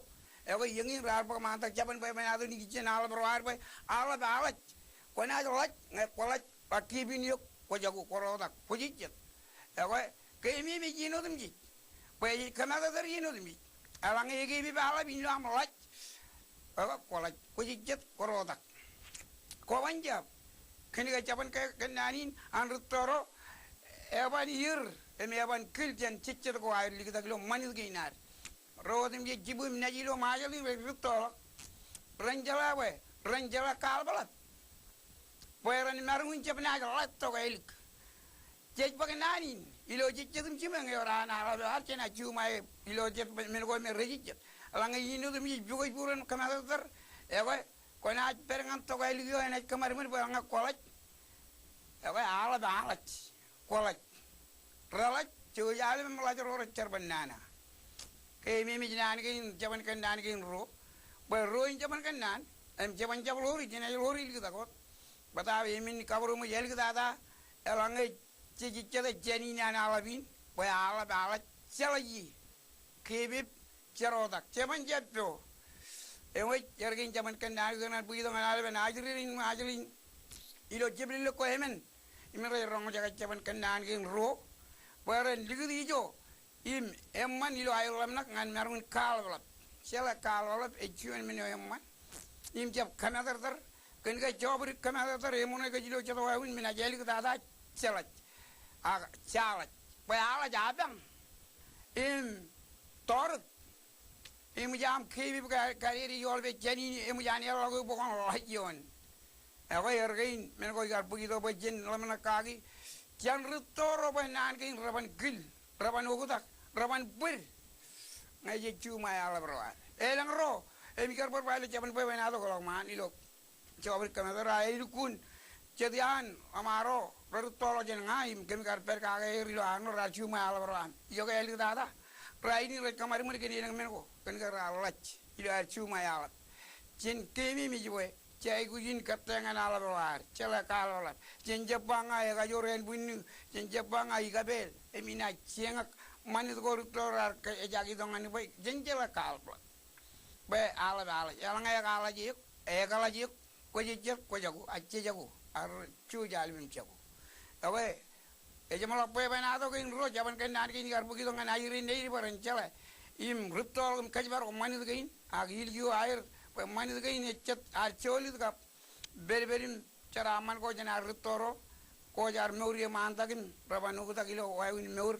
Ekwe eñin raar bōk ṃaantak jabōn bwebwenato in ikijjien aḷap ro ad bwe aḷap aḷaj. Kwōnaaj ḷaj ñe kwōḷaj, ak kipin eok kwōjako, kwōrotak, kwōjejjet. Ekwe keememej iien otemjej bwe ej kōmātōktōr iien otemjej. Eḷaññe ekepep aḷap in ilo aṃ ḷaj, ekwe kwōḷaj, kwōjejjet, kwōrotak, kwōban jab. Kōn ke jabōn kōnnaan in an rūtto ro eban ier im eban kil jān jejjet ko aer liktak ilo ṃanit kein ad. Ro otemjej jibwim naaj ilo Ṃajeḷ in rej rūttoḷọk. Ren jeḷā bwe ren jeḷā kaḷapḷap bwe ren maroñ in jab naaj ḷaj tok ālik. Jej bōk naan in ilo jejjet im jimeañ ewōr an aḷap eo ad jenaaj juṃae ilo jet men ko me rejejjet. Eḷaññe iien otemjej pukot būruon kōmātōktōr, ekwe kwōnaaj pād ñan tok ālik eo enaaj kōṃadṃōd bwe eḷaññe kwōḷaj, ekwe aḷap aḷaj, kwōḷaj. Reḷaj, jouj aolepen ḷaj ro rej jerbal nana. Keememej naan kein, jabōn kōnnaan kein ruo. Bwe ruo in jabōn kōnnaan im jabōn jab ḷoori, jenaaj ḷoori liktak wōt. Bōtab eṃṃan kabūroṃōj āliktata eḷaññe jejejjet jān in an aḷap in bwe aḷap aḷaj, jeḷaj ie. Kepep, jerotak, jeban jab po. Eṃōj er kein jabōn kōnnaan kein raar bōk itok ñan aolepen ajri rein im ajri in ilo jepdellōk ko emān im rej roñjake jabōn kōnnaan kein ruo bwe ren likūt ijo im eṃṃan ilo aer ḷōmṇak ñan maroñ in kaḷapḷap. Jeḷā kaḷapḷap ej juon men eo eṃṃan im jab kōmātōktōr. Kōn ke jobrik kōmātōktōr eṃōṇe kōj ilo jet wāween im enaaj āliktata, jeḷaj. Ak jeḷaj bwe aḷaj apañ im tọọrōk. Eṃōj aṃ kepep ka-, kadede eoḷapḷap jān in, eṃōj an eḷọk eok bwe kwōn ḷaj ioon. Ekwe er kein men ko ikar bōk itok bwe jen ḷōmṇak kaki Jān rūtto ro bwe naan kein reban kil, reban oktak, reban bōd. Ñe jej juṃae aḷap ro ad. Elōñ ro, im kar bar ba ilo jabōn bwebwenato ḷọk ṃaan ilo jọbrik kōmeto raar elukkuun jet iaan ḷōṃaro, rej rūttoḷọk jān ña im kōm kar pād kake er ilo aṃro raar juṃae aḷap ro aṃ. Iọkwe āliktata. Rainin rej kōṃadṃōd kōn elōñ men ko kōn ke raar ḷaj ilo ad juṃae aḷap. Jān keememej bwe jej aikuj in kōtteñān aḷap ro ad, jeḷā kaḷapḷap. Jen jab ba ña ekajoor ānbwinnu, jen jab ba ña ikapeel, im inaaj jeñak ṃanit ko rūtto raar ke ejaki itok ñan bwe jen jeḷā kaḷapḷap. Bwe aḷap eḷaj, eḷaññe ekaḷaj eok, ekaḷaj eok, kwōj ejjet, kwōj jako, ak jej jako, ak rej jouj aḷap im jako. Ekwe, ejeṃḷọk bwebwenato kein ro, jabōn kōnnaan kein ikar bōk itok ñan airein neir bwe ren jeḷā im rūttoḷọk im kōjparok ṃanit kein, ak ilikio aer, bwe ṃanit kein ejjet ad jolōt kab pedped im jeraaṃṃan ko jān ad rūtto ro, ko jaar mour ieṃaantak im reban oktak ilo wāween mour,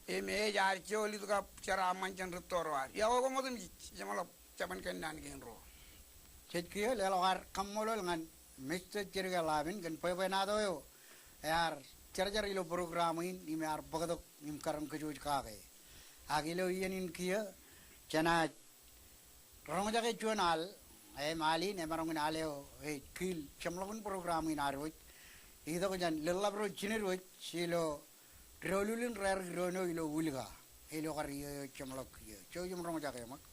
im ej ad jolōt kab jeraaṃṃan jān rūtto ro ad. Iọkwe koṃ otemjej, ejeṃḷọk jabōn kōnnaan kein ro. Jej kiiō leḷọk ad kaṃṃoolol ñan Mister Jerike Ḷaabin kōn bwebwenato eo ear jarjar ilo program in im ear bōktok im kar kōjwōj kake. Ak ilo iien in kiiō, jenaaj roñjake juon al, im al in emaroñ in al eo ej kiil jeṃḷọkin program in ad wōj. Itok jān lōḷḷap ro jined wōj ilo doulul in Rārik Dono ilo Ulka. Ilo kar iiō eo jeṃḷọk kiiō. Jouj im roñjake ṃōk.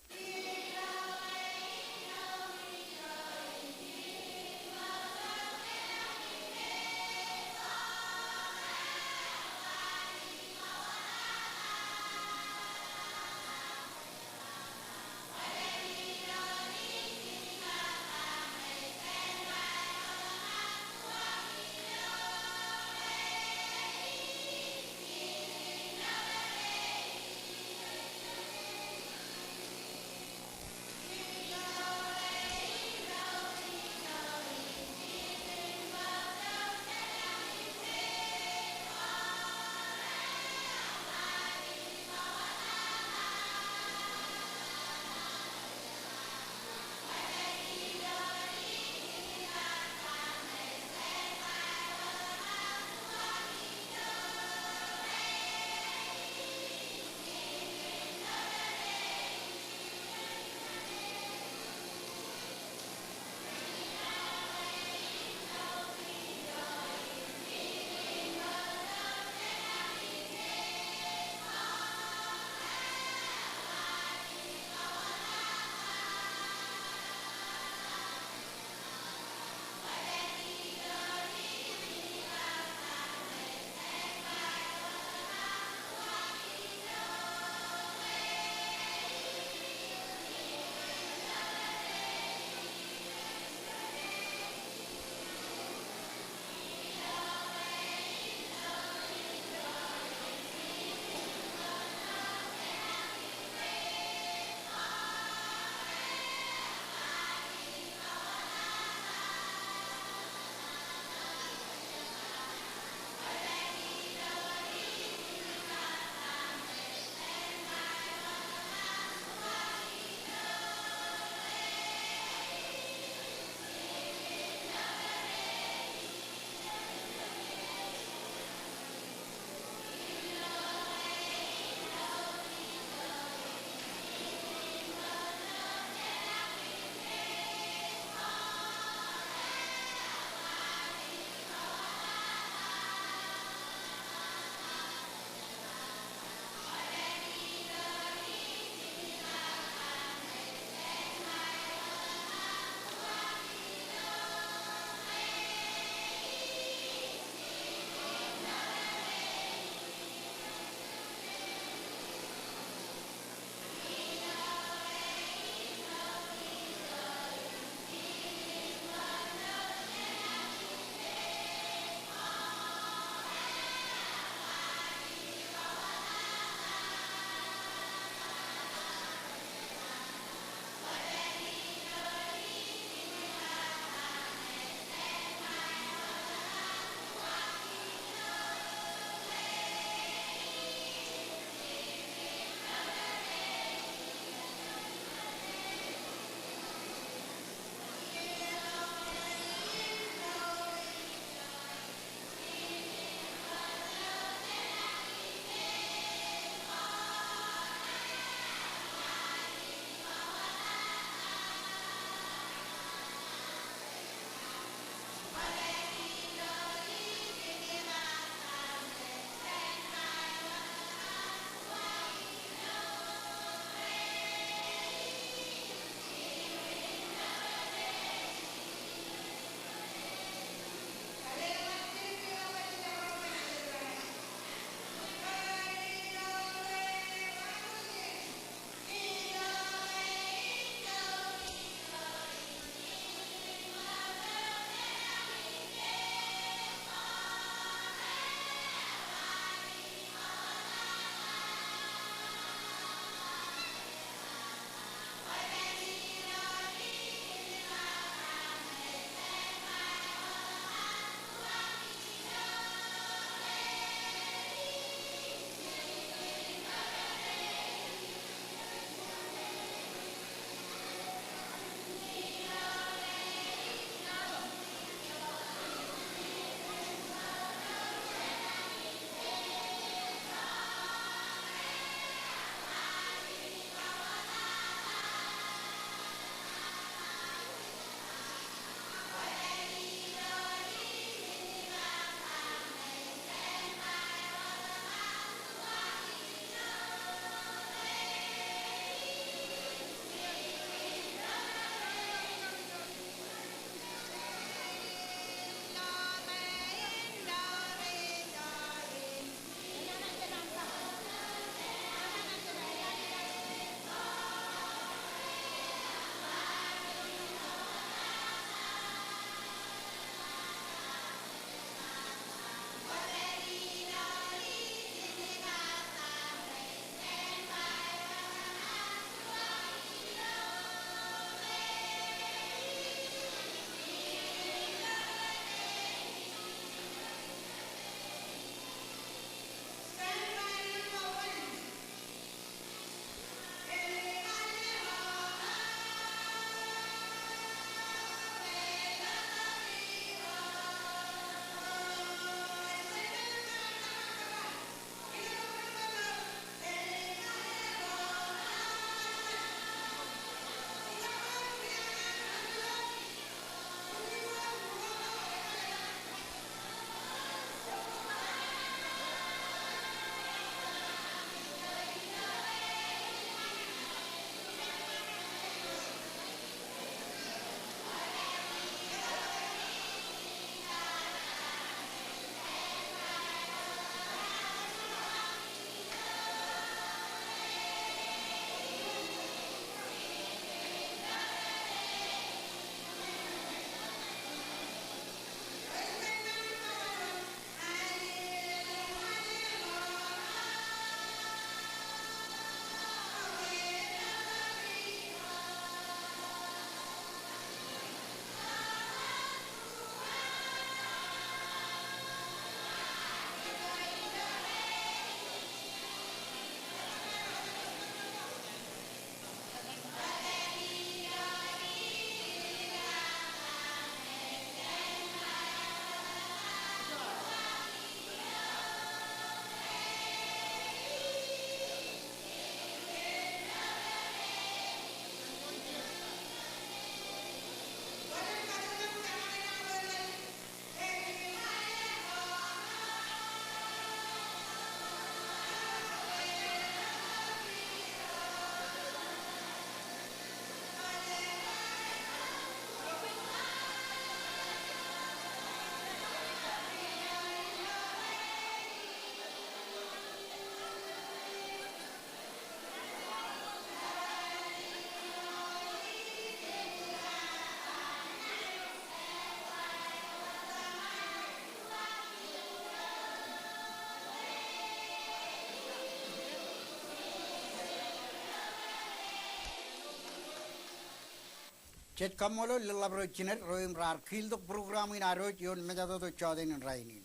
Jej kaṃṃoolol lōḷḷap ro jined ro im raar kiltok program in ad wōj ioon mejatoto jọteen in rainin.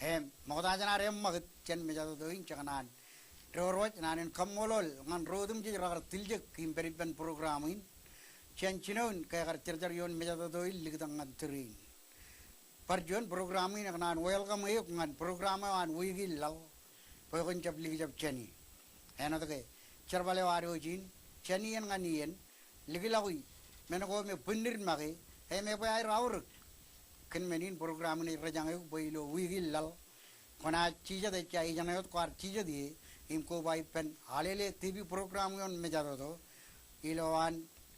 Im ṃokta jān ad eṃṃakūt jān mejatoto in, jekōṇaan door wōj naan in kaṃṃoolol ñan ro otemjej rekar tiljek im pād ippān program in jān jinoin ke ekar jerbal ioon mejatoto in liktak ñan tūriin. Bar juon program in ekōṇaan welcome eok ñan program eo an wiik in laḷ bwe kwōn jab likjab jāni. Āinwōt ke jerbal eo ad wōj in jān iien ñan iien, likḷọki men ko me bwinnid make, im ebwe aer aorōk. Kōn men in program in ej rōjañ eok bwe ilo wiik in laḷ kwōnaaj jijet ejja ijeṇe wōt kwaar jijet ie, im koba ippān Alele TV program ioon mejatoto ilo an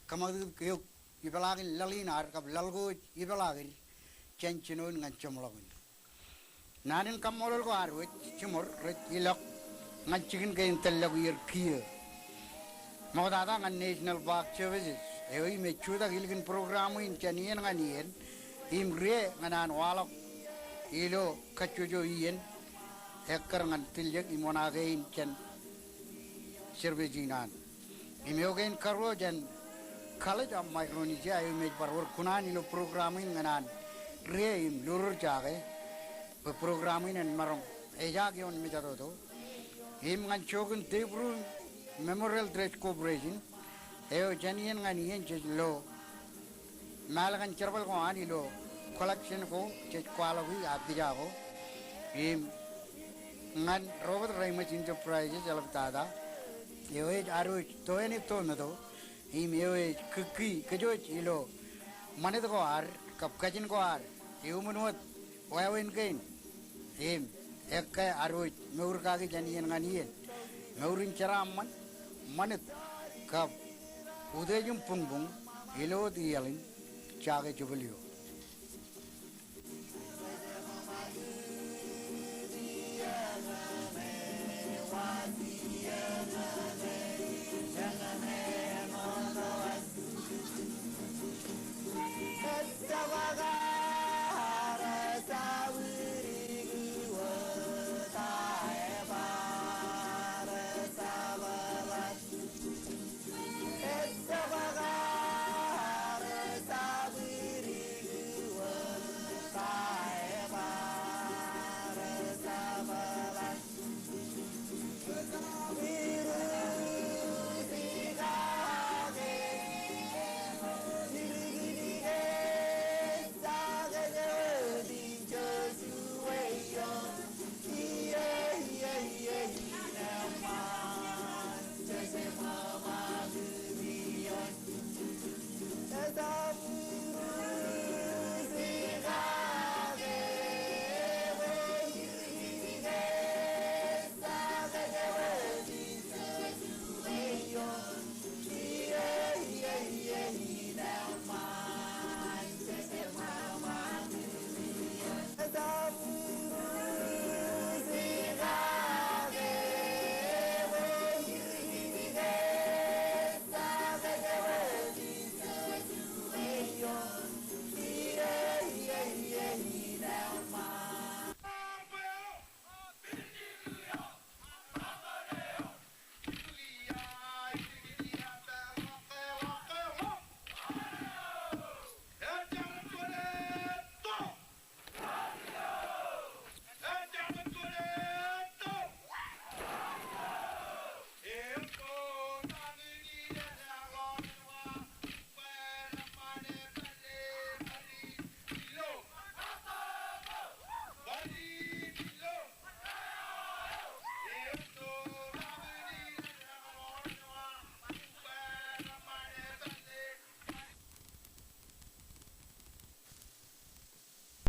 kōṃakūt eok ipeḷaakin laḷ in ad kab laḷ ko wōj ipeḷaakin jān jinoin ñan jeṃḷọkin. Naan in kaṃṃoolol ko ad wōj jiṃor rej ilọk ñan jikin kein tōllọk iiō kiiō. Ṃoktata ñan National Park Services eo im ej jutak ilikin program in jān iien ñan iien im rie ñan an waḷọk ilo kajjojo iien ekkar ñan tiljek im oṇaake in jān service in an. Im eo kein karuo jān College of Micronesia eo im ej bar wōr kuṇaan ilo program in ñan an rie im lurur jaake bwe program in en maroñ ejaak ioon mejatoto. Im ñan jook in Dave Ruin Memorial Trust Corporation eo jān iien ñan iien jej lo mālōkan jerbal ko an ilo collection ko jej kwaḷọki appija ko. Im ñan Robert Reimers Enterprises eḷaptata eo ej ad wōj toeni tometo im eo ej kiki kōj wōj ilo ṃanit ko ad kab kajin ko ad iuṃwin wōt wāween kein. Im ekkā ad wōj mour kaki jān iien ñan iien. Mour in jeraaṃṃan, ṃanit kab utiej im buñbuñ ilo wōt iaḷ in jaake jepel eo.